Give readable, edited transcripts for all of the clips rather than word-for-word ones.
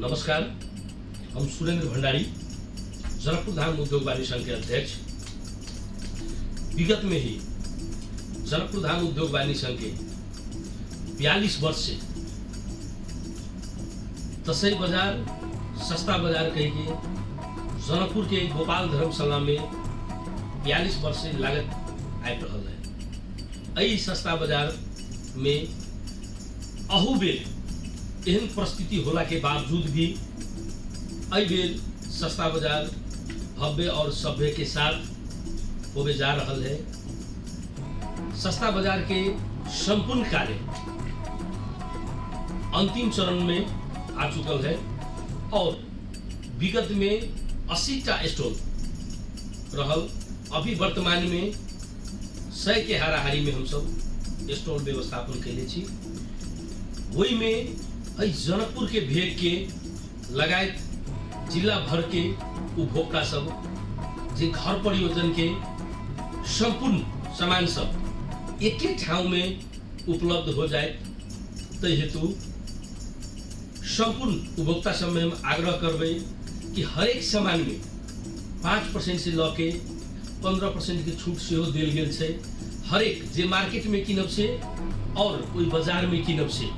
नमस्कार, हम सुरेंद्र भंडारी, जनकपुर धाम उद्योग वाणिज्य संघ के अध्यक्ष। विगत में ही जनकपुर धाम उद्योग वाणिज्य संघ के 42 वर्ष से दसई बाजार सस्ता बाजार कह के जनकपुर के गोपाल धर्मशाला में 42 वर्ष से लागत आबि रहल है। एहि सस्ता बाजार में अहू बेर एहन परिस्थिति होला के बावजूद भी एहि बेर सस्ता बाजार भव्य और सभ्य के साथ होबे जा रहल है। सस्ता बाजार के संपूर्ण कार्य अंतिम चरण में आ चुकल है और विगत में 80 टा स्टॉल रहल, अभी वर्तमान में 100 के हाराहारी में हमसब स्टॉल व्यवस्थापन कैले छी। ओहिमे एहि जनकपुर के भेग के लगायत जिला भर के उपभोक्ता सब जे घर परियोजन के संपूर्ण सामान सब एके ठाउँ में उपलब्ध हो जाए, ताहि हेतु संपूर्ण उपभोक्ता सब में हम आग्रह करबै कि हरेक सामान में 5% से लऽ के 15% के छूट सेहो देल गेल छै। हरेक जे मार्केट में कीनब से और ओहि बाजार में कीनब से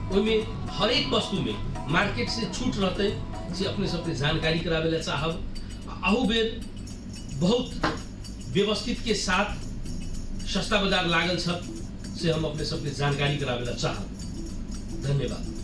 ओहिमे हरेक वस्तु में मार्केट से छूट रहतै, से अपने सबके जानकारी कराबै लए चाहब। अहू बेर बहुत व्यवस्थित के साथ सस्ता बाजार लागल छल, से हम अपने सबके जानकारी कराबै लए चाहब। धन्यवाद।